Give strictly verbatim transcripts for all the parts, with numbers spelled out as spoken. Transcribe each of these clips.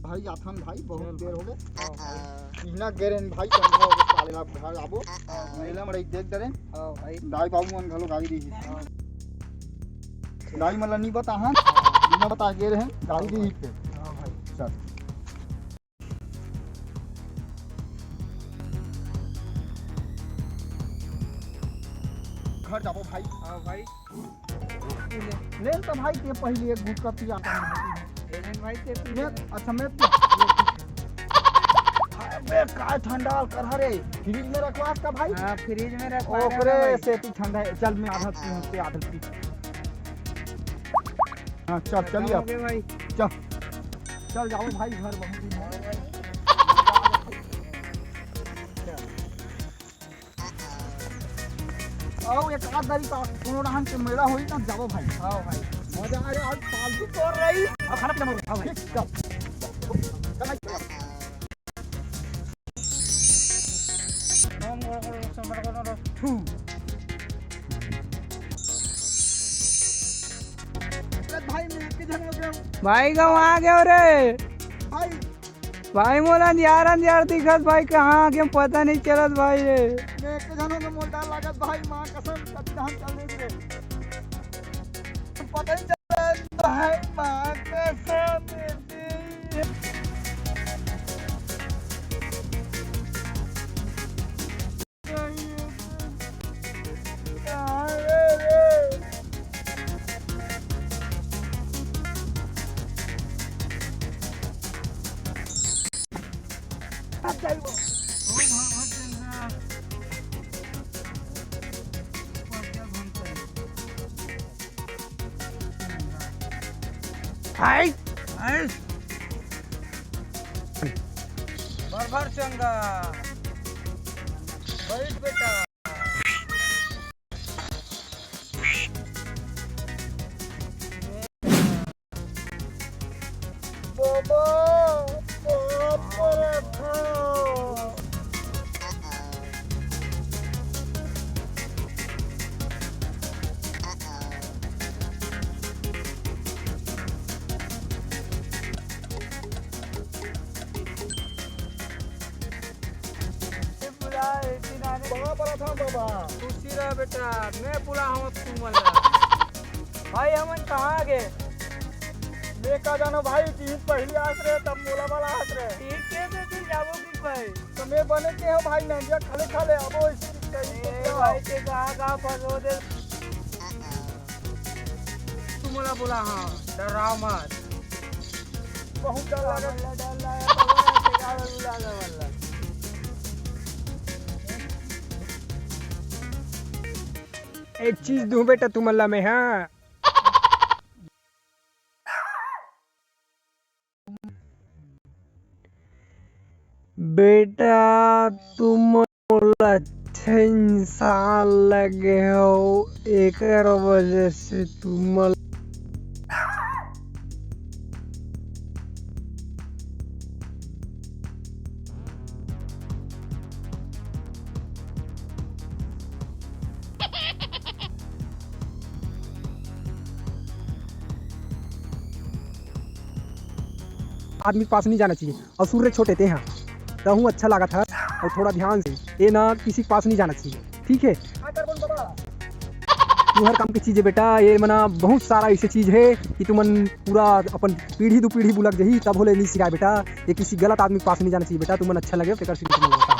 भाई, आथन भाई, बहुत चल देर हो गे। हाँ भाई। इतना देर है भाई, ठंडा हो गे, साले ला घर आबो। हाँ भाई। मेला मड़ई देख दरे। हाँ भाई। दाई बाबू मन घलो गाड़ी दी। हाँ। दाई मन ला नहीं बता, हाँ। बिना बता गे रहे, गाड़ी दी। हाँ भाई। चल। घर जाबो भाई। हाँ भाई। ले, ले तो भाई, ते पहले एक घूंट का पिया। ले भाई, ते पी ले। अच्छा, मैं पी-, अबे, का ठंडा कर हरे? फ्रिज में रखवा का भाई? हाँ, फ्रिज में रखवा ओकरे देना भाई। सेती ठंडा है। चल, मैं आधा पी, हम पे आधा पी। हाँ, चल, चलिए खत्म हो आप। गए भाई। चल, चल जाओ भाई, घर बहुत दिन हो गए। आओ, एक आध दारी का कोनो रहन के मेला होई, तब जाबो भाई। आओ भाई। मजा आ रहा, आज फालतू कर रही। अब खाना पीना मत खाओ भाई। चल। चल भाई। थू। अरे भाई, मैं एक ही जन हो गया हूँ। भाई, कहूँ आ गया रे। भाई, भाई, मोला अंधियार अंधियार दिखत भाई, कहाँ के पता नहीं चलत भाई रे। मैं एक झन के मोल डाल लागत भाई, माँ कसम, कति धान चल रही रे। पता नहीं चलत भाई, माँ कसम। हाय। हाय। भर भर चंगा। बैठ बेटा। बाबा, बाप रे बाप। बाबा, बड़ा था बाबा। खुशी रह बेटा, मैं बुलाहूँ तुमन ला। भाई, हमन कहाँ गे? मैं का जानो भाई, टीम पहली आस रहे, तब मोला वाला आस रहे। ठीक है, तो फिर जाबो कि भाई? तो मैं बने के हो भाई, नंदिया खाले खाले, अब वो इसी ए भाई, ते कहाँ कहाँ फंसो दे? तू मोला बोला, हाँ, डराव मत। बहुत डर लगा। डर लगा, डर लगा, डर लगा, डर लगा। एक चीज दूं बेटा तुमन ला मैं, हाँ। बेटा, तुम मोला अच्छा इंसान लगे हो, एकर वजह से तुम आदमी के पास नहीं जाना चाहिए। और सूर्य छोटे ते हाँ, तहूँ अच्छा लागत है। और थोड़ा ध्यान से, ये ना किसी के पास नहीं जाना चाहिए, ठीक है? तुहर काम की चीज है बेटा, ये मना बहुत सारा ऐसे चीज है कि तुमन पूरा अपन पीढ़ी दो पीढ़ी बुलक जही, तब होले नहीं सिखाए बेटा। ये किसी गलत आदमी के पास नहीं जाना चाहिए बेटा, तुमन अच्छा लगे तेकर से तुमन बताओ।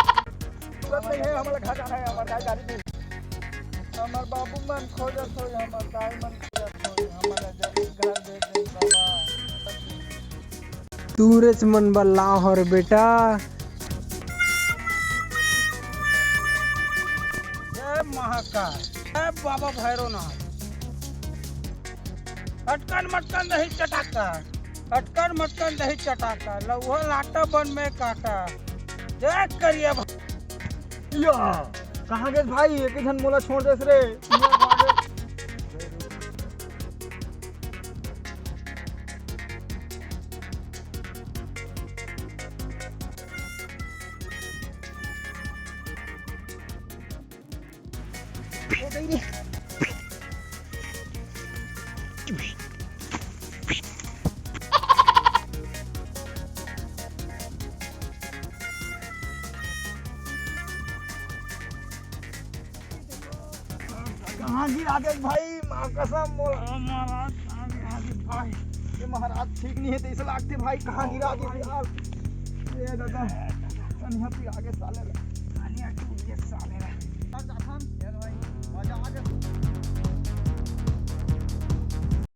तुरंत नहीं है, हमारा घर जाना है, हमारा दाई गाड़ी नहीं। हमार बाबू मन खोजत हो, हमार दाई मन खोजत हो, हमारा जल्दी घर दे दे बाबा। तू रे मन बल्ला हो रे बेटा। जय महाकाल, जय बाबा भैरवनाथ। अटकन मटकन दही चटाका, अटकन मटकन दही चटाका, लउहा लाटा बन में काटा। जय करिया भा- या, कहाँ गे भाई? एक ही झन मोला छोड़ देस रे। कहाँ गिरा गे भाई, माँ कसम मोला। ओ महाराज, कहाँ गिरा गे भाई? ये महाराज ठीक नहीं है, तो इसे लागते भाई, कहाँ गिरा गे यार? ये दादा, कनिया पिरा गे साले ला। कनिया टूट गे साले ला। आज आसान, ये भाई।